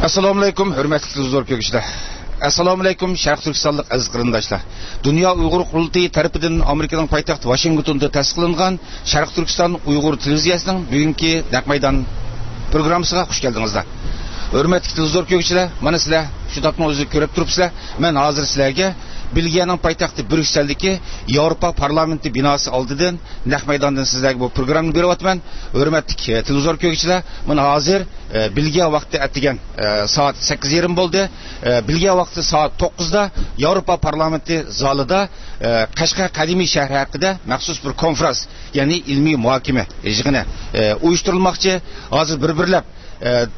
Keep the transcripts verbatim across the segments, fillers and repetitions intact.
ئەسسالامۇئەلەيكۇم، ھۆرمەتلىك تېلېۋىزور كۆرگۈچىلەر. ئەسسالامۇئەلەيكۇم، شەرقىي تۈركىستانلىق ئەزىز قېرىنداشلار. دۇنيا ئۇيغۇر قۇرۇلتىيى تەرىپىدىن ئامېرىكىنىڭ پايتەختى ۋاشىنگتوندا تەسىس قىلىنغان شەرقىي تۈركىستان ئۇيغۇر تېلېۋىزىيەسىنىڭ بۈگۈنكى نەق مەيدان پروگراممىسىغا خۇش كەلدىڭىزلەر. ھۆرمەتلىك تېلېۋىزور كۆرگۈچىلەر، مانا سىلەر شۇ تاپنىڭ ئۆزىدە كۆرۈپ تۇرۇپسىلەر. مەن ھازىر سىلەرگە بېلگىيەنىڭ پايتەختى بريۇكسېلدىكى ياۋروپا پارلامېنتى بىناسى ئالدىدىن نەق مەيداندىن سىزلەرگە بۇ پروگراممىنى بېرىۋاتىمەن. ھۆرمەتلىك، ئە، تېلېۋىزور كۆرگۈچىلەر، مانا ھازىر، ئە، بېلگىيە ۋاقتى ئەتىگەن، ئە، سائەت سەككىز يېرىم بولدى. ئە، بېلگىيە ۋاقتى سائەت توققۇزدا ياۋروپا پارلامېنتى زالىدا، ئە، قەشقەر قەدىمىي شەھىرى ھەققىدە مەخسۇس بىر كونفرانس، يەنى ئىلمىي مۇھاكىمە يىغىنى، ئە، ئۇيۇشتۇرۇلماقچى. ھازىر بىر-بىرلەپ، ئە،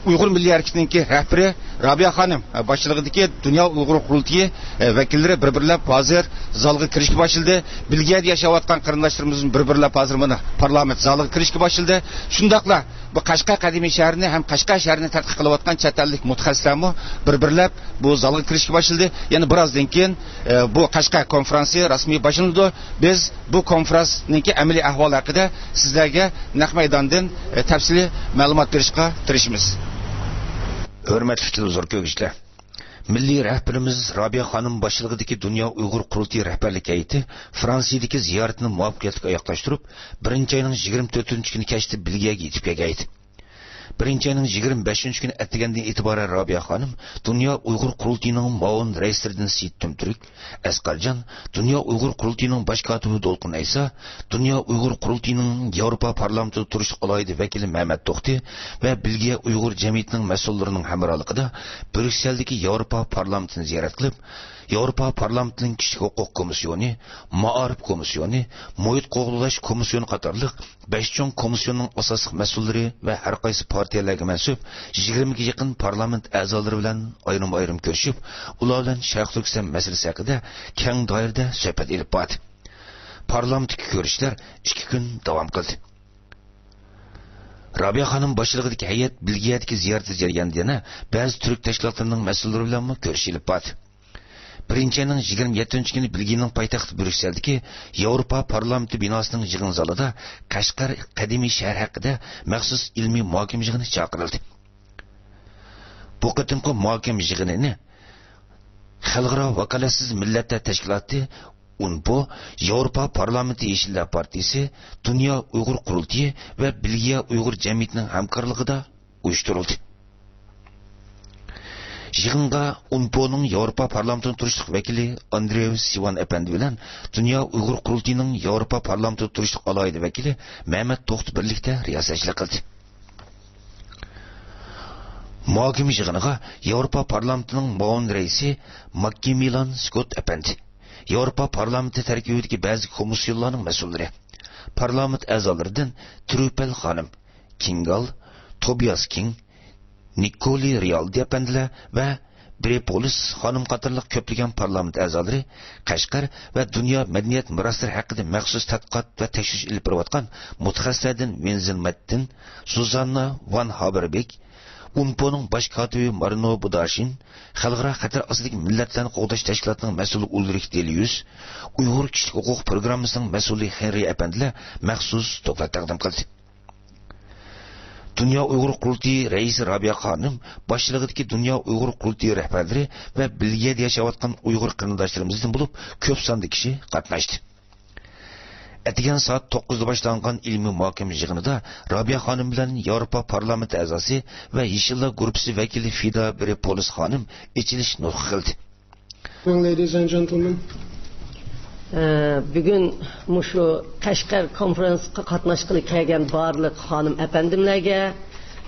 ئۇيغۇر مىللىي ھەرىكىتىنىڭكى رەھبىرى رابىيە خانىم، ئە، باشچىلىقىدىكى دۇنيا ئۇيغۇر قۇرۇلتىيى، ئە، ۋەكىللىرى بىر-بىرلەپ ھازىر زالغا كىرىشكە باشلىدى. بېلگىيەدە ياشاۋاتقان قېرىنداشلىرىمىزمۇ بىر-بىرلەپ ھازىر مانا پارلامېنت زالىغا كىرىشكە باشلىدى. شۇنداقلا بۇ قەشقەر قەدىمىي شەھىرىنى ھەم قەشقەر شەھىرىنى تەتقىق قىلىۋاتقان چەت ئەللىك مۇتەخەسسىسلەرمۇ بىر-بىرلەپ بۇ زالغا كىرىشكە باشلىدى. يەنە بىر ئازدىن كېيىن، ئە، بۇ قەشقەر كونفرانسى رەسمىي باشلىنىدۇ. بىز بۇ كونفرانسنىڭكى ئەمەلىي ئەھۋالى ھەققىدە سىزلەرگە نەق مەيداندىن، ئە، تەپسىلىي مەلۇمات بېرىشقا تىرىشىمىز. ھۆرمەتلىك تېلېۋىزور كۆرگۈچىلەر، مىللىي رەھبىرىمىز رابىيە خانىم باشچىلىقىدىكى دۇنيا ئۇيغۇر قۇرۇلتىيى رەھبەرلىك ھەيئىتى فرانسىيەدىكى زىيارىتىنى مۇۋەپپەقىيەتلىك ئاياغلاشتۇرۇپ، بىرىنچى ئاينىڭ يىگىرمە تۆتىنچى كۈنى كەچتە بېلگىيەگە يېتىپ كەلگەن ئىدى. بىرىنچى ئاينىڭ يىگىرمە بەشىنچى كۈنى ئەتىگەندىن ئېتىبارەن رابىيە خانىم دۇنيا ئۇيغۇر قۇرۇلتىيىنىڭ مۇئاۋىن رەئىسلىرىدىن سېيىت تۈمتۈرك، ئەسقەرجان، دۇنيا ئۇيغۇر قۇرۇلتىيىنىڭ باش كاتىپى دولقۇن ئەيسا، دۇنيا ئۇيغۇر قۇرۇلتىيىنىڭ ياۋروپا پارلامېنتىدا تۇرۇشلۇق ئالاھىدە ۋەكىلى مەمەت توختى ۋە بېلگىيە ئۇيغۇر جەمئىيىتىنىڭ مەسئۇللىرىنىڭ ھەمراھلىقىدا بريۇكسېلدىكى ياۋروپا پارلامېنتىنى زىيارەت قىلىپ، ياۋروپا پارلامېنتىنىڭ كىشىلىك ھوقۇق كومىسسىيونى، مائارىپ كومىسسىيونى، مۇھىت قوغداش كومىسسىيونى قاتارلىق بەش چوڭ كومىسسىيوننىڭ ئاساسلىق مەسئۇللىرى ۋە ھەر قايسى پارتىيەلەرگە مەنسۇپ يىگىرمىگە يېقىن پارلامېنت ئەزالىرى بىلەن ئايرىم-ئايرىم كۆرۈشۈپ، ئۇلار بىلەن شەرقىي تۈركىستان مەسىلىسى ھەققىدە كەڭ دائىرىدە سۆھبەت ئېلىپ باردى. پارلامېنتتىكى كۆرۈشلەر ئىككى كۈن داۋام قىلدى. رابىيە خانىم باشچىلىقىدىكى ھەيئەت بېلگىيەدىكى زىيارىتى جەريانىدا يەنە بەزى تۈرك تەشكىلاتلىرىنىڭ مەسئۇللىرى بىلەنمۇ كۆرۈشۈش ئېلىپ باردى. بىرىنچى ئاينىڭ يىگىرمە يەتتىنچى كۈنى بېلگىيەنىڭ پايتەختى بريۇكسېلدىكى ياۋروپا پارلامېنتى بىناسىنىڭ يىغىن زالىدا قەشقەر قەدىمىي شەھىرى ھەققىدە مەخسۇس ئىلمىي مۇھاكىمە يىغىنى چاقىرىلدى. بۇ قېتىمقى مۇھاكىمە يىغىنىنى خەلقئارا ۋاكالەتسىز مىللەتلەر تەشكىلاتى، ئۇنپو، ياۋروپا پارلامېنتى يېشىللار پارتىيىسى، دۇنيا ئۇيغۇر قۇرۇلتىيى ۋە بېلگىيە ئۇيغۇر جەمئىيىتىنىڭ ھەمكارلىقىدا ئۇيۇشتۇرۇلدى. يىغىنغا ئۇنپونىڭ ياۋروپا پارلامېنتىنىڭ تۇرۇشلۇق ۋەكىلى ئاندرېۋ سىۋان ئەپەندى بىلەن دۇنيا ئۇيغۇر قۇرۇلتىيىنىڭ ياۋروپا پارلامېنتىدا تۇرۇشلۇق ئالاھىدە ۋەكىلى مەمەت توختى بىرلىكتە رىياسەتچىلىك قىلدى. مۇھاكىمە يىغىنىغا ياۋروپا پارلامېنتىنىڭ مۇئاۋىن رەئىسى ماككىمىلان سكوت ئەپەندى، ياۋروپا پارلامېنتى تەركىبىدىكى بەزى كومىسسىيونلارنىڭ مەسئۇللىرى، پارلامېنت ئەزالىرىدىن ترۈپەل خانىم، كىنگال، توبىياس كىڭ، نىكولى رىيالدى ئەپەندىلەر ۋە برېپولىس خانىم قاتارلىق كۆپلىگەن پارلامېنت ئەزالىرى قەشقەر ۋە دۇنيا مەدەنىيەت مىراسلىرى ھەققىدە مەخسۇس تەتقىقات ۋە تەكشۈرۈش ئېلىپ بېرىۋاتقان مۇتەخەسسىسلەردىن ۋىنزېن مەتتىن، سۇزاننا ۋان ھابېربېك، ئۇنپونىڭ باش كاتىپى مارىنو بۇداشىن، خەلقئارا خەتەر ئاستىدىكى مىللەتلەرنى قوغداش تەشكىلاتىنىڭ مەسئۇلى ئۇلرىھ دېليۇس، ئۇيغۇر كىشىلىك ھوقۇق پروگراممىسىنىڭ مەسئۇلى خېنرى ئەپەندىلەر مەخسۇس دوكلات تەقدىم قىلدى. دۇنيا ئۇيغۇر قۇرۇلتىيى رەئىسى رابىيە خانىم باشچىلىقىدىكى دۇنيا ئۇيغۇر قۇرۇلتىيى رەھبەرلىرى ۋە بېلگىيەدە ياشاۋاتقان ئۇيغۇر قېرىنداشلىرىمىزدىن بولۇپ كۆپ ساندا كىشى قاتناشتى. ئەتىگەن سائەت توققۇزدا باشلانغان ئىلمىي مۇھاكىمە يىغىنىدا رابىيە خانىم بىلەن ياۋروپا پارلامېنتى ئەزاسى ۋە يېشىللار گۇرۇپپىسى ۋەكىلى فىدا برېپولىس خانىم ئېچىلىش نۇتقى قىلدى. Ladies and gentlemen. ئە، بۈگۈن مۇشۇ قەشقەر كونفرانسقا قاتناشقىلى كەلگەن بارلىق خانىم ئەپەندىملەرگە،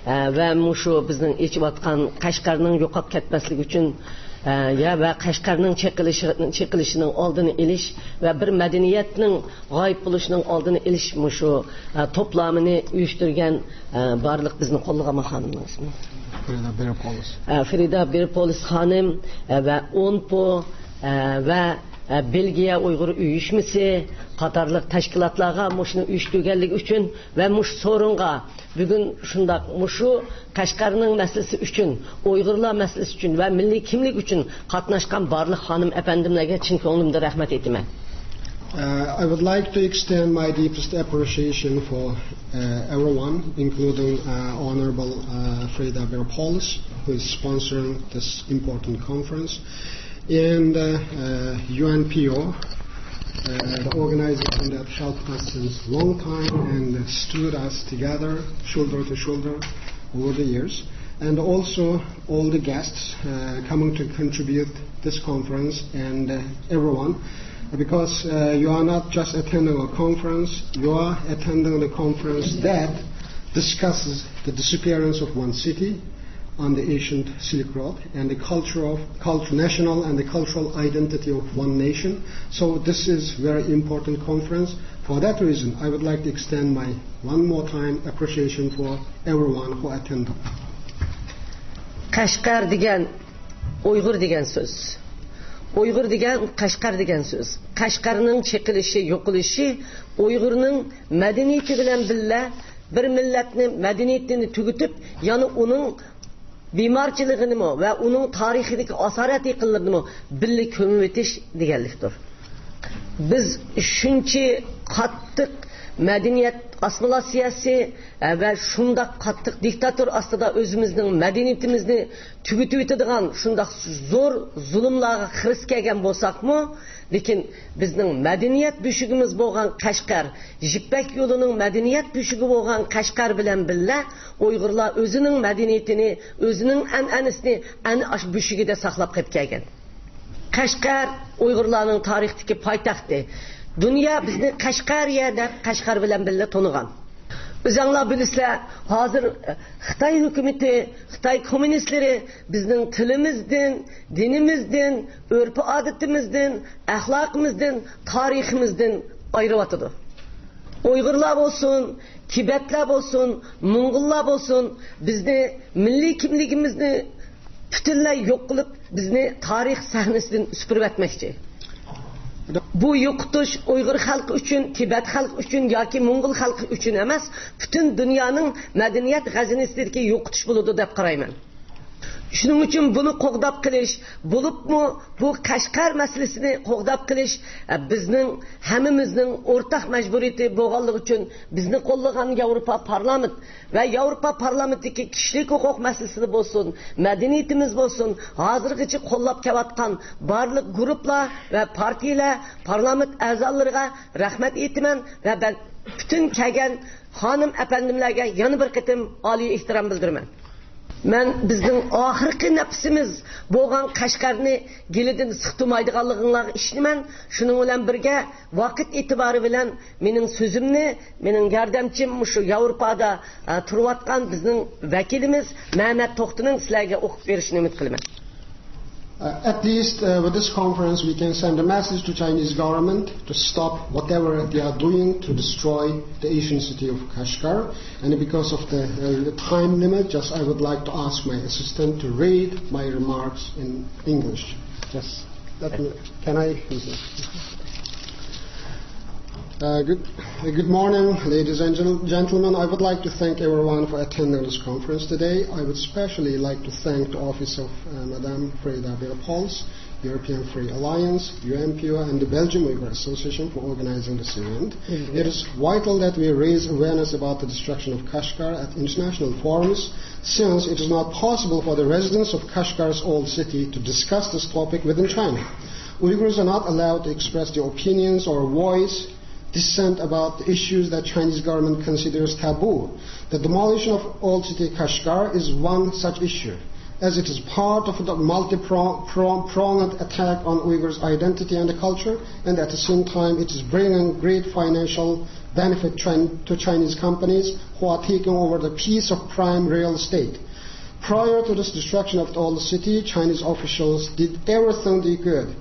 ئە، ۋە مۇشۇ بىزنىڭ ئېچىۋاتقان قەشقەرنىڭ يوقاپ كەتمەسلىكى ئۈچۈن، ئە، يا ۋە قەشقەرنىڭ چېقىلىشى، چېقىلىشىنىڭ ئالدىنى ئېلىش ۋە بىر مەدەنىيەتنىڭ غايىب بولۇشنىڭ ئالدىنى ئېلىش مۇشۇ، ئە، توپلامىنى ئۇيۇشتۇرغان، ئە، بارلىق بىزنى قوللىغان خانىمنىڭ ئىسمى. فىدا بېرىپولىس. ئە، فىدا بېرىپولىس خانىم، ئە، ۋە ئونپو، ئە، ۋە، ئە، بېلگىيە ئۇيغۇر ئۇيۇشمىسى قاتارلىق تەشكىلاتلارغا مۇشۇنى ئۇيۇشتۇرغانلىقى ئۈچۈن ۋە مۇشۇ سورۇنغا بۈگۈن شۇنداق مۇشۇ قەشقەرنىڭ مەسىلىسى ئۈچۈن، ئۇيغۇرلار مەسىلىسى ئۈچۈن ۋە مىللىي كىملىك ئۈچۈن قاتناشقان بارلىق خانىم ئەپەندىملەرگە چىن كۆڭلۈمدىن رەھمەت ئېيتىمەن. Uh, I would like to extend my deepest appreciation for uh, everyone, including uh, Honorable uh, Freda Berpolis, who is sponsoring this important conference, and uh, uh, U N P O, uh, the organization that helped us since long time and stood us together, shoulder to shoulder, over the years, and also all the guests uh, coming to contribute this conference and uh, everyone, because uh, you are not just attending a conference, you are attending the conference that discusses the disappearance of one city on the ancient Silk Road and the culture of culture, national and the cultural identity of one nation. So this is very important conference. For that reason, I would like to extend my one more time appreciation for everyone who attended. قەشقەر دېگەن ئۇيغۇر دېگەن سۆز. ئۇيغۇر دېگەن قەشقەر دېگەن سۆز. قەشقەرنىڭ چېقىلىشى، يوقىلىشى ئۇيغۇرنىڭ مەدەنىيىتى بىلەن بىللە بىر مىللەتنى مەدەنىيىتىنى تۈگىتىپ، يەنە ئۇنىڭ بىمارچىلىقىنىمۇ ۋە ئۇنىڭ تارىخىدىكى ئاسارەت يېقىنلىرىنىمۇ بىللە كۆمۈۋېتىش دېگەنلىكتۇر. بىز شۇنچە قاتتىق مەدەنىيەت ئاسسىمىلياتسىيەسى ۋە شۇنداق قاتتىق دىكتاتور ئاستىدا ئۆزىمىزنىڭ مەدەنىيىتىمىزنى تۈگىتىۋېتىدىغان شۇنداق زور زۇلۇملارغا خىرىس كەلگەن بولساقمۇ، لېكىن بىزنىڭ مەدەنىيەت بۆشۈكىمىز بولغان قەشقەر، يىپەك يولىنىڭ مەدەنىيەت بۆشۈكى بولغان قەشقەر بىلەن بىللە ئۇيغۇرلار ئۆزىنىڭ مەدەنىيىتىنى، ئۆزىنىڭ ئەنئەنىسىنى ئەنە ئاشۇ بۆشۈكىدە ساقلاپ قېلىپ كەلگەن. قەشقەر ئۇيغۇرلارنىڭ تارىختىكى پايتەختى. دۇنيا بىزنى قەشقەرىيە دەپ قەشقەر بىلەن بىللە تونۇغان. ئۆزەڭلار بىلىسىلەر، ھازىر خىتاي ھۆكۈمىتى، خىتاي كوممۇنىستلىرى بىزنىڭ تىلىمىزدىن، دىنىمىزدىن، ئۆرپ-ئادىتىمىزدىن، ئەخلاقىمىزدىن، تارىخىمىزدىن ئايرىۋاتىدۇ. ئۇيغۇرلار بولسۇن، تىبەتلەر بولسۇن، موڭغۇللار بولسۇن، بىزنى، مىللىي كىملىكىمىزنى پۈتۈنلەي يوق قىلىپ، بىزنى تارىخ سەھنىسىدىن سۈپۈرۈۋەتمەكچى. بۇ يوقىتىش ئۇيغۇر خەلقى ئۈچۈن، تىبەت خەلقى ئۈچۈن ياكى موڭغۇل خەلقى ئۈچۈن ئەمەس، پۈتۈن دۇنيانىڭ مەدەنىيەت غەزىنىسىدىكى يوقىتىش بولىدۇ دەپ قارايمەن. شۇنىڭ ئۈچۈن بۇنى قوغداپ قېلىش، بولۇپمۇ بۇ قەشقەر مەسىلىسىنى قوغداپ قېلىش، ئە، بىزنىڭ ھەممىمىزنىڭ ئورتاق مەجبۇرىيىتى بولغانلىقى ئۈچۈن بىزنى قوللىغان ياۋروپا پارلامېنت ۋە ياۋروپا پارلامېنتىدىكى كىشىلىك ھوقۇق مەسىلىسىدە بولسۇن، مەدەنىيىتىمىز بولسۇن، ھازىرغىچە قوللاپ كېلىۋاتقان بارلىق گۇرۇپلار ۋە پارتىيىلەر، پارلامېنت ئەزالىرىغا رەھمەت ئېيتىمەن ۋە مەن پۈتۈن كەلگەن خانىم ئەپەندىملەرگە يەنە بىر قېتىم ئالىي ئېھتىرام بىلدۈرىمەن. مەن بىزنىڭ ئاخىرقى نەپىسىمىز بولغان قەشقەرنى گېلىدىن سىقتۇرمايدىغانلىقىڭلارغا ئىشىنىمەن. شۇنىڭ بىلەن بىرگە، ۋاقىت ئېتىبارى بىلەن مېنىڭ سۆزۈمنى مېنىڭ ياردەمچىم، مۇشۇ ياۋروپادا، ئە، تۇرۇۋاتقان بىزنىڭ ۋەكىلىمىز مەمەت توختىنىڭ سىلەرگە ئوقۇپ بېرىشىنى ئۈمىد قىلىمەن. Uh, at least uh, with this conference, we can send a message to Chinese government to stop whatever they are doing to destroy the ancient city of Kashgar. And because of the, uh, the time limit, just I would like to ask my assistant to read my remarks in English. Just let me, can I? Uh, good, uh, good morning, ladies and gen- gentlemen. I would like to thank everyone for attending this conference today. I would especially like to thank the office of uh, Madame Freda Berpols, European Free Alliance, U N P O, and the Belgium Uyghur Association for organizing this event. It is vital that we raise awareness about the destruction of Kashgar at international forums, since it is not possible for the residents of Kashgar's old city to discuss this topic within China. Uyghurs are not allowed to express their opinions or voice dissent about the issues that Chinese government considers taboo. The demolition of old city Kashgar is one such issue, as it is part of the multi-pronged attack on Uyghurs' identity and culture, and at the same time it is bringing great financial benefit Chin- to Chinese companies who are taking over the piece of prime real estate. Prior to this destruction of the old city, Chinese officials did everything they could,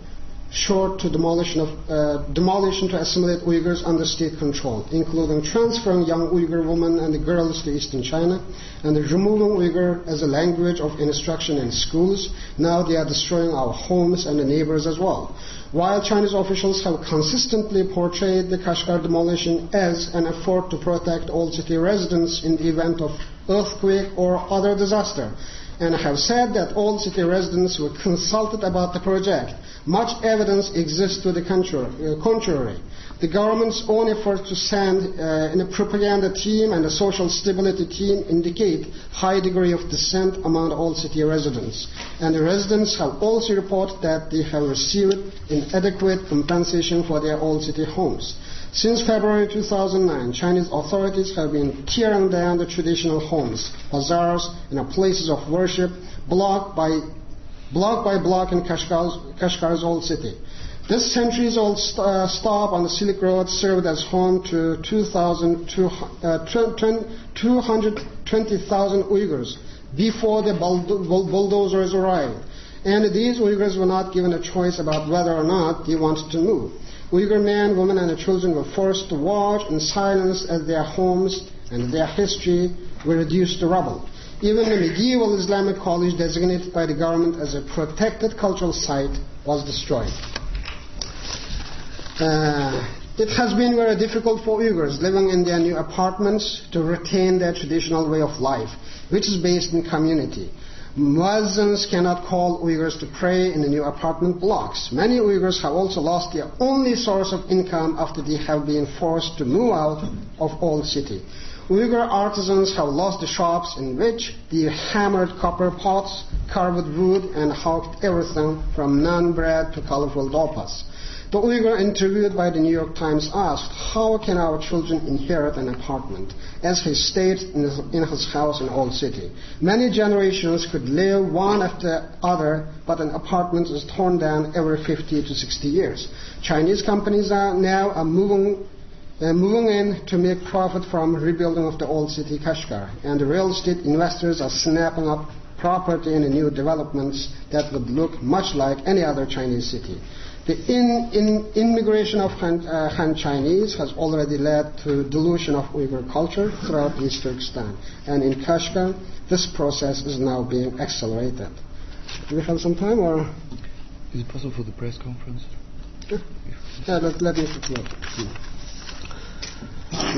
short to demolition of uh, demolition to assimilate Uyghurs under state control, including transferring young Uyghur women and girls to eastern China and removing Uyghur as a language of instruction in schools. Now they are destroying our homes and the neighbors as well. While Chinese officials have consistently portrayed the Kashgar demolition as an effort to protect old city residents in the event of earthquake or other disaster, and have said that old city residents were consulted about the project, Much evidence exists to the contrary. Uh, contrary. The government's own efforts to send, uh, in a propaganda team and a social stability team indicate high degree of dissent among the old city residents. And the residents have also reported that they have received inadequate compensation for their old city homes. Since February two thousand nine, Chinese authorities have been tearing down the traditional homes, bazaars, and places of worship, block by block by block in Kashgar's, Kashgar's old city. This centuries-old st-, uh, stop on the Silk Road served as home to two thousand two, uh, tw-, tw-, two hundred twenty thousand Uyghurs before the bulldo-, bull-, bulldozers arrived. And these Uyghurs were not given a choice about whether or not they wanted to move. Uyghur men, women, and children were forced to watch in silence as their homes and their history were reduced to rubble. Even the medieval Islamic college designated by the government as a protected cultural site was destroyed. Uh, it has been very difficult for Uyghurs living in their new apartments to retain their traditional way of life, which is based in community. Muezzins cannot call Uyghurs to pray in the new apartment blocks. Many Uyghurs have also lost their only source of income after they have been forced to move out of old city. Uyghur artisans have lost the shops in which they hammered copper pots, carved wood, and hawked everything from naan bread to colorful dorpas. The Uyghur interviewed by the New York Times asked, "How can our children inherit an apartment?" as he stayed in his, in his house in Old City. Many generations could live one after other, but an apartment is torn down every fifty to sixty years. Chinese companies are now are moving, uh, moving in to make profit from rebuilding of the old city Kashgar, and the real estate investors are snapping up property in the new developments that would look much like any other Chinese city. The in, in, immigration of Han, uh, Han Chinese has already led to dilution of Uyghur culture throughout East Turkestan, and in Kashgar, this process is now being accelerated. Do we have some time, or? Is it possible for the press conference? Yeah, let, let me conclude.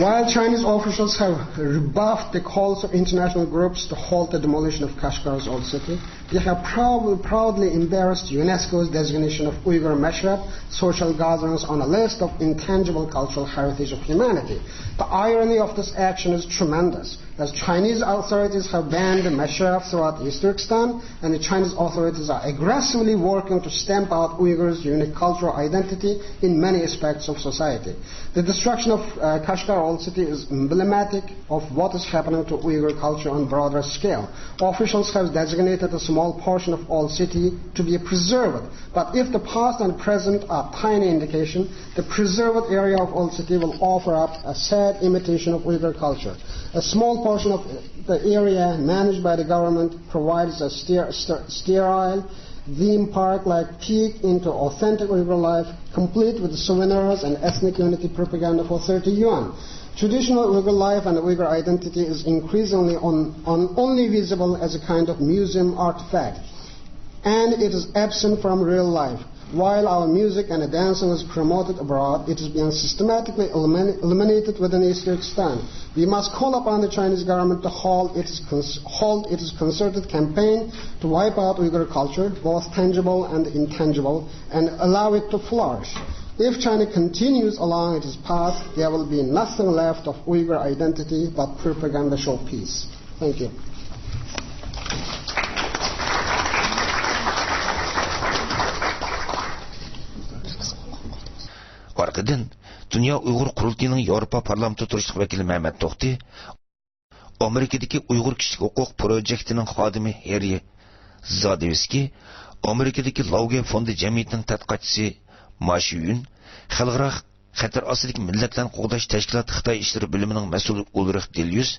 While Chinese officials have rebuffed the calls of international groups to halt the demolition of Kashgar's old city, they have proud, proudly embarrassed UNESCO's designation of Uyghur mashrab social gatherings on a list of intangible cultural heritage of humanity. The irony of this action is tremendous, as Chinese authorities have banned the mashrab throughout East Turkestan, and the Chinese authorities are aggressively working to stamp out Uyghurs' unique cultural identity in many aspects of society. The destruction of, uh, Kashgar Old City is emblematic of what is happening to Uyghur culture on broader scale. Officials have designated a small portion of Old City to be preserved, but if the past and present are tiny indication, the preserved area of Old City will offer up a sad imitation of Uyghur culture. A small portion of the area managed by the government provides a ster-, ster-, sterile theme park-like peek into authentic Uyghur life, complete with souvenirs and ethnic unity propaganda for thirty yuan. Traditional Uyghur life and Uyghur identity is increasingly on, on only visible as a kind of museum artifact, and it is absent from real life. While our music and dancing is promoted abroad, it is being systematically elimin-, eliminated within East Turkestan. We must call upon the Chinese government to halt its cons-, halt its concerted campaign to wipe out Uyghur culture, both tangible and intangible, and allow it to flourish. If China continues along its path, there will be nothing left of Uyghur identity but propaganda showpiece. Thank you. ئارقىدىن دۇنيا ئۇيغۇر قۇرۇلتىيىنىڭ ياۋروپا پارلامېنتىدا تۇرۇشلۇق ۋەكىلى مەمەت توختى ئامېرىكىدىكى ئۇيغۇر كىشىلىك ھوقۇق پروجېكتىنىڭ خادىمى ھېررى زادېۋسكىي، ئامېرىكىدىكى لاۋگې فوندى جەمئىيىتىنىڭ تەتقىقاتچىسى ما شيۈن، خەلقئارا خەتەر ئاستىدىكى مىللەتلەرنى قوغداش تەشكىلاتى خىتاي ئىشلىرى بۆلۈمىنىڭ مەسئۇلى ئۇلرىخ دېليۇس،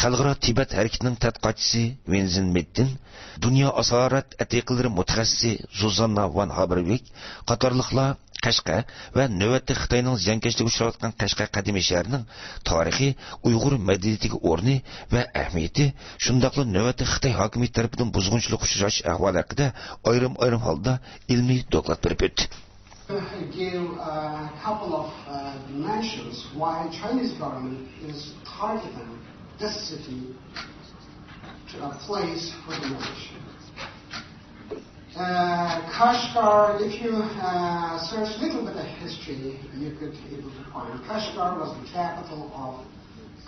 خەلقئارا تىبەت ھەرىكىتىنىڭ تەتقىقاتچىسى ۋېنزېن مېتتىن، دۇنيا ئاسارەت ئەتىقىلىرى مۇتەخەسسىسى زۇزاننا ۋان ھابېرۋىك قاتارلىقلار قەشقەر ۋە نۆۋەتتە خىتاينىڭ زىيانكەشلىكىگە ئۇچراۋاتقان قەشقەر قەدىمىي شەھىرىنىڭ تارىخى، ئۇيغۇر مەدەنىيىتىگە ئورنى ۋە ئەھمىيىتى، شۇنداقلا نۆۋەتتە خىتاي ھاكىمىيىتى تەرىپىدىن بۇزغۇنچىلىققا ئۇچراش ئەھۋالى ھەققىدە ئايرىم-ئايرىم ھالدا ئىلمىي دوكلات بېرىپ ئۆتتى. Give a couple of, uh, dimensions why Chinese government is targeting this city to a place for demolition. Uh, Kashgar, if you uh, search a little bit of history, you could able to find Kashgar was the capital of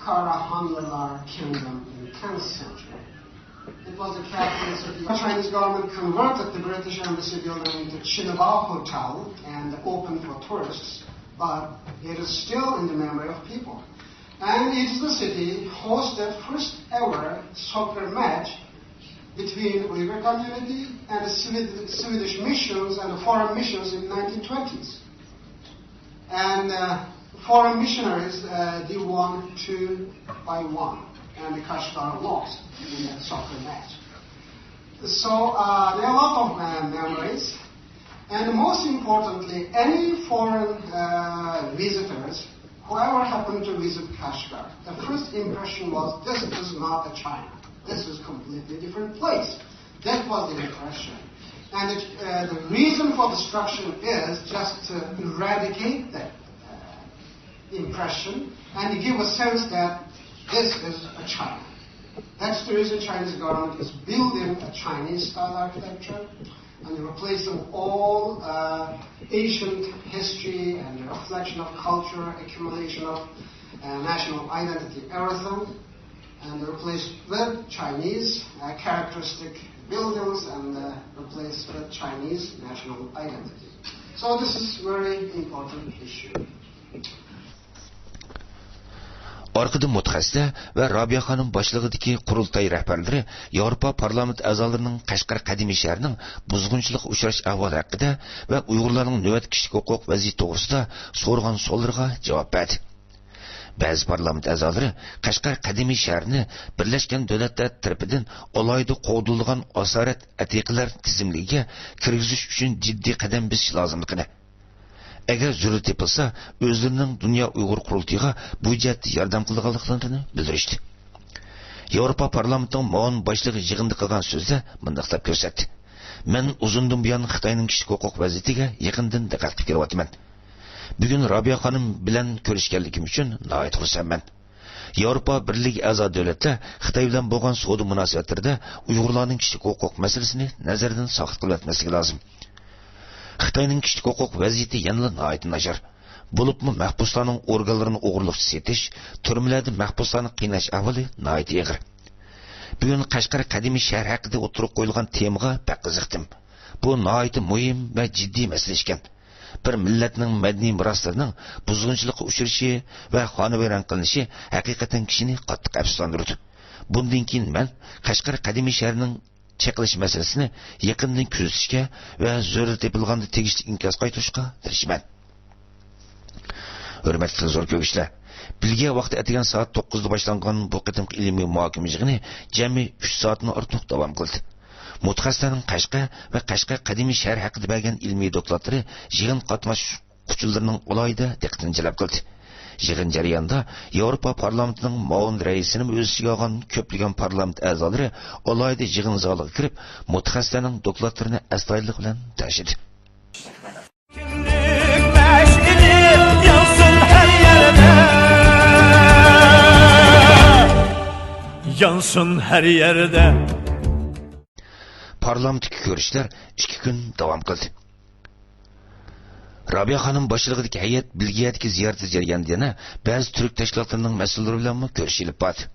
Karahanlılar Kingdom in tenth century. It was the capital city. The Chinese government converted the British Embassy building into Chinaba Hotel and opened for tourists, but it is still in the memory of people. And it is the city hosted first ever soccer match between Uyghur community and the Swedish missions and the foreign missions in nineteen twenties. And uh, foreign missionaries, uh, they won two by one, and the Kashgar lost in that soccer match. So uh, there are a lot of uh, memories. And most importantly, any foreign uh, visitors, whoever happened to visit Kashgar, the first impression was, "This is not a China. This is a completely different place." That was the impression. And it, uh, the reason for destruction is just to eradicate that uh, impression and give a sense that this is a China. That's the reason Chinese government is building a Chinese style architecture and replacing all uh, ancient history and the reflection of culture, accumulation of uh, national identity, everything, and replace with Chinese uh, characteristic buildings and uh, replace with Chinese national identity. So this is very important issue. ئارقىدىن مۇتەخەسسىسلەر ۋە رابىيە خانىم باشچىلىقىدىكى قۇرۇلتاي رەھبەرلىرى ياۋروپا پارلامېنت ئەزالىرىنىڭ قەشقەر قەدىمىي شەھىرىنىڭ بۇزغۇنچىلىققا ئۇچراش ئەھۋالى ھەققىدە ۋە ئۇيغۇرلارنىڭ نۆۋەتتە كىشىلىك ھوقۇق ۋەزىيىتى توغرىسىدا سورىغان سوئاللىرىغا جاۋاب بەردى. بەزى پارلامېنت ئەزالىرى قەشقەر قەدىمىي شەھىرىنى بىرلەشكەن دۆلەتلەر تەرىپىدىن ئالاھىدە قوغدىلىدىغان ئاسارەت ئەتىقىلەر تىزىملىكىگە كىرگۈزۈش ئۈچۈن جىددىي قەدەم بېسىش لازىملىقىنى، ئەگەر زۆرۈر تېپىلسا، ئۆزلىرىنىڭ دۇنيا ئۇيغۇر قۇرۇلتىيىغا بۇ جەھەتتە ياردەم قىلىدىغانلىقلىرىنى بىلدۈرۈشتى. ياۋروپا پارلامېنتىنىڭ مۇئاۋىن باشلىقى يىغىندا قىلغان سۆزىدە مۇنداق دەپ كۆرسەتتى: مەن ئۇزۇندىن بۇيان خىتاينىڭ كىشىلىك ھوقۇق ۋەزىيىتىگە يېقىندىن دىققەت قىلىپ كېلىۋاتىمەن. بۈگۈن رابىيە خانىم بىلەن كۆرۈشكەنلىكىم ئۈچۈن ناھايىتى خۇرسەنمەن. ياۋروپا بىرلىكى ئەزا دۆلەتلەر خىتاي بىلەن بولغان سودا مۇناسىۋەتلىرىدە ئۇيغۇرلارنىڭ كىشىلىك ھوقۇق مەسىلىسىنى نەزەردىن ساقىت قىلىۋەتمەسلىكى لازىم. خىتاينىڭ كىشىلىك ھوقۇق ۋەزىيىتى يەنىلا ناھايىتى ناچار. بولۇپمۇ مەھبۇسلارنىڭ ئورگانلىرىنى ئوغرىلىقچە سېتىش، تۈرمىلەردە مەھبۇسلارنى قىيناش ئەھۋالى ناھايىتى ئېغىر. بۈگۈن قەشقەر قەدىمىي شەھەر ھەققىدە ئوتتۇرىغا قويۇلغان تېمىغا بەك قىزىقتىم. بۇ ناھايىتى مۇھىم ۋە جىددىي مەسىلە ئىكەن. بىر مىللەتنىڭ مەدەنىي مىراسلىرىنىڭ بۇزغۇنچىلىققا ئۇچرىشى ۋە خانىۋەيران قىلىنىشى ھەقىقەتەن كىشىنى قاتتىق ئەپسۇسلاندۇرىدۇ. بۇندىن كېيىن مەن قەشقەر قەدىمىي شەھىرىنىڭ چېقىلىش مەسىلىسىنى يېقىندىن كۆزىتىشكە ۋە زۆرۈر تېپىلغاندا تېگىشلىك ئىنكاس قايتۇرۇشقا تىرىشىمەن. ھۆرمەتلىك تېلېۋىزور كۆرگۈچىلەر، بېلگىيە ۋاقتى ئەتىگەن سائەت توققۇزدا باشلانغان بۇ قېتىمقى ئىلمىي مۇھاكىمە يىغىنى جەمئىي ئۈچ سائەتتىن ئارتۇق داۋام قىلدى. مۇتەخەسسىسلەرنىڭ قەشقەر ۋە قەشقەر قەدىمىي شەھەر ھەققىدە بەرگەن ئىلمىي دوكلاتلىرى يىغىن قاتناشقۇچىلىرىنىڭ ئالاھىدە دىققىتىنى جەلپ قىلدى. يىغىن جەريانىدا ياۋروپا پارلامېنتىنىڭ مۇئاۋىن رەئىسىنىمۇ ئۆز ئىچىگە ئالغان كۆپلىگەن پارلامېنت ئەزالىرى ئالاھىدە يىغىن زالىغا كىرىپ، مۇتەخەسسىسلەرنىڭ دوكلاتلىرىنى ئەستايىدىللىق بىلەن تەڭشىدى. كىملىك مەشئىلى يانسۇن ھەر يەردە، يانسۇن ھەر يەردە. پارلامېنتتىكى كۆرۈشلەر ئىككى كۈن داۋام قىلدى. رابىيە خانىم باشچىلىقىدىكى ھەيئەت بېلگىيەدىكى زىيارىتى جەريانىدا يەنە بەزى تۈرك تەشكىلاتلىرىنىڭ مەسئۇللىرى بىلەنمۇ كۆرۈش ئېلىپ باردى.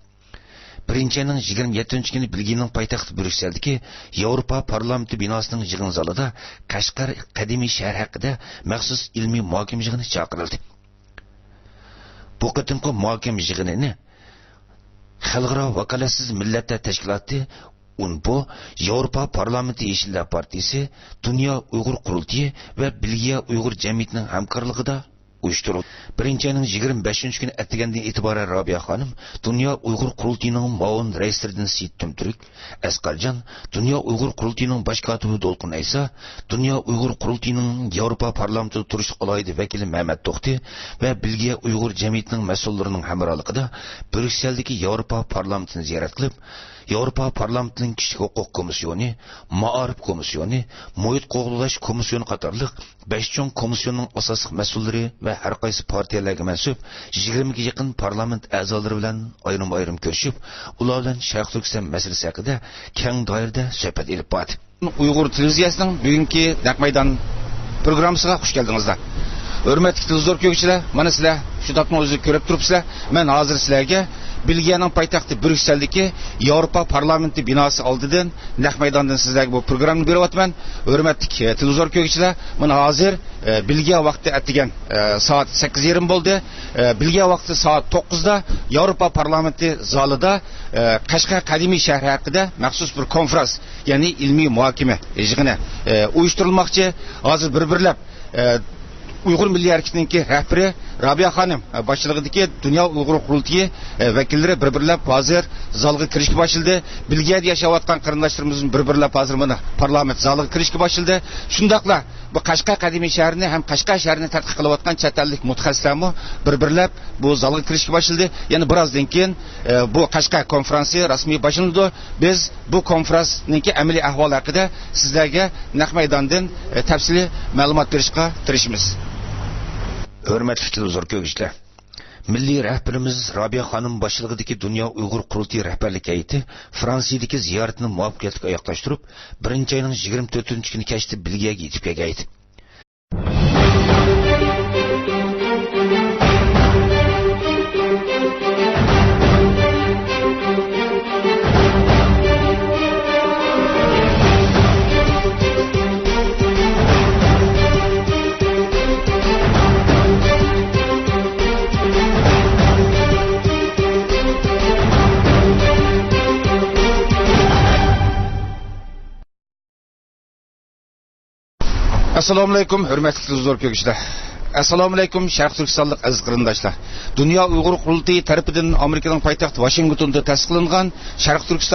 بىرىنچى ئاينىڭ يىگىرمە يەتتىنچى كۈنى بېلگىيەنىڭ پايتەختى بريۇكسېلدىكى ياۋروپا پارلامېنتى بىناسىنىڭ يىغىن زالىدا قەشقەر قەدىمىي شەھەر ھەققىدە مەخسۇس ئىلمىي مۇھاكىمە يىغىنى چاقىرىلدى. بۇ قېتىمقى مۇھاكىمە يىغىنىنى خەلقئارا ۋاكالەتسىز مىللەتلەر تەشكىلاتى، ئۇنپو، ياۋروپا پارلامېنتى يېشىللار پارتىيىسى، دۇنيا ئۇيغۇر قۇرۇلتىيى ۋە بېلگىيە ئۇيغۇر جەمئىيىتىنىڭ ھەمكارلىقىدا ئۇيۇشتۇرۇلدى. بىرىنچى ئاينىڭ يىگىرمە بەشىنچى كۈنى ئەتىگەندىن ئېتىبارەن رابىيە خانىم دۇنيا ئۇيغۇر قۇرۇلتىيىنىڭ مۇئاۋىن رەئىسلىرىدىن سېيىت تۈمتۈرك، ئەسقەرجان، دۇنيا ئۇيغۇر قۇرۇلتىيىنىڭ باش كاتىپى دولقۇن ئەيسا، دۇنيا ئۇيغۇر قۇرۇلتىيىنىڭ ياۋروپا پارلامېنتىدا تۇرۇشلۇق ئالاھىدە ۋەكىلى مەمەت توختى ۋە بېلگىيە ئۇيغۇر جەمئىيىتىنىڭ مەسئۇللىرىنىڭ ھەمراھلىقىدا بريۇكسېلدىكى ياۋروپا پارلامېنتىنى زىيارەت قىلىپ، ياۋروپا پارلامېنتىنىڭ كىشىلىك ھوقۇق كومىسسىيونى، مائارىپ كومىسسىيونى، مۇھىت قوغداش كومىسسىيونى قاتارلىق بەش چوڭ كومىسسىيوننىڭ ئاساسلىق مەسئۇللىرى ۋە ھەر قايسى پارتىيەلەرگە مەنسۇپ يىگىرمىگە يېقىن پارلامېنت ئەزالىرى بىلەن ئايرىم-ئايرىم كۆرۈشۈپ، ئۇلار بىلەن شەرقىي تۈركىستان مەسىلىسى ھەققىدە كەڭ دائىرىدە سۆھبەت ئېلىپ باردى. ئۇيغۇر تېلېۋىزىيەسىنىڭ بۈگۈنكى نەق مەيدان پروگراممىسىغا خۇش كەلدىڭىزلەر. ھۆرمەتلىك تېلېۋىزور كۆرگۈچىلەر، مانا سىلەر شۇ تاپنىڭ ئۆزىدە كۆرۈپ تۇرۇپسىلەر. مەن ھازىر سىلەرگە بېلگىيەنىڭ پايتەختى بريۇسسېلدىكى ياۋروپا پارلامېنتى بىناسى ئالدىدىن نەق مەيداندىن سىزلەرگە بۇ پروگراممىنى بېرىۋاتىمەن. ھۆرمەتلىك، ئە، تېلېۋىزور كۆرگۈچىلەر، مانا ھازىر، ئە، بېلگىيە ۋاقتى ئەتىگەن، ئە، سائەت سەككىز يېرىم بولدى. ئە، بېلگىيە ۋاقتى سائەت توققۇزدا ياۋروپا پارلامېنتى زالىدا، ئە، قەشقەر قەدىمىي شەھىرى ھەققىدە مەخسۇس بىر كونفرانس، يەنى ئىلمىي مۇھاكىمە يىغىنى، ئە، ئۇيۇشتۇرۇلماقچى. ھازىر بىر-بىرلەپ، ئە، ئۇيغۇر مىللىي ھەرىكىتىنىڭكى رەھبىرى رابىيە خانىم، ئە، باشچىلىقىدىكى دۇنيا ئۇيغۇر قۇرۇلتىيى، ئە، ۋەكىللىرى بىر-بىرلەپ ھازىر زالغا كىرىشكە باشلىدى. بېلگىيەدە ياشاۋاتقان قېرىنداشلىرىمىزمۇ بىر-بىرلەپ ھازىر مانا پارلامېنت زالىغا كىرىشكە باشلىدى. شۇنداقلا بۇ قەشقەر قەدىمىي شەھىرىنى ھەم قەشقەر شەھىرىنى تەتقىق قىلىۋاتقان چەت ئەللىك مۇتەخەسسىسلەرمۇ بىر-بىرلەپ بۇ زالغا كىرىشكە باشلىدى. يەنە بىر ئازدىن كېيىن، ئە، بۇ قەشقەر كونفرانسى رەسمىي باشلىنىدۇ. بىز بۇ كونفرانسنىڭكى ئەمەلىي ئەھۋالى ھەققىدە سىزلەرگە نەق مەيداندىن، ئە، تەپسىلىي مەلۇمات بېرىشقا تىرىشىمىز. ھۆرمەتلىك تېلېۋىزور كۆرگۈچىلەر، مىللىي رەھبىرىمىز رابىيە خانىم باشچىلىقىدىكى دۇنيا ئۇيغۇر قۇرۇلتىيى رەھبەرلىك ھەيئىتى فرانسىيەدىكى زىيارىتىنى مۇۋەپپەقىيەتلىك ئاياغلاشتۇرۇپ، بىرىنچى ئاينىڭ يىگىرمە تۆتىنچى كۈنى كەچتە بېلگىيەگە يېتىپ كەلگەن ئىدى. ئەسسالامۇئەلەيكۇم، ھۆرمەتلىك تېلېۋىزور كۆرگۈچىلەر. ئەسسالامۇئەلەيكۇم، شەرقىي تۈركىستانلىق ئەزىز قېرىنداشلار. دۇنيا ئۇيغۇر قۇرۇلتىيى تەرىپىدىن ئامېرىكىنىڭ پايتەختى ۋاشىنگتوندا تەسىس قىلىنغان شەرقىي تۈركىستان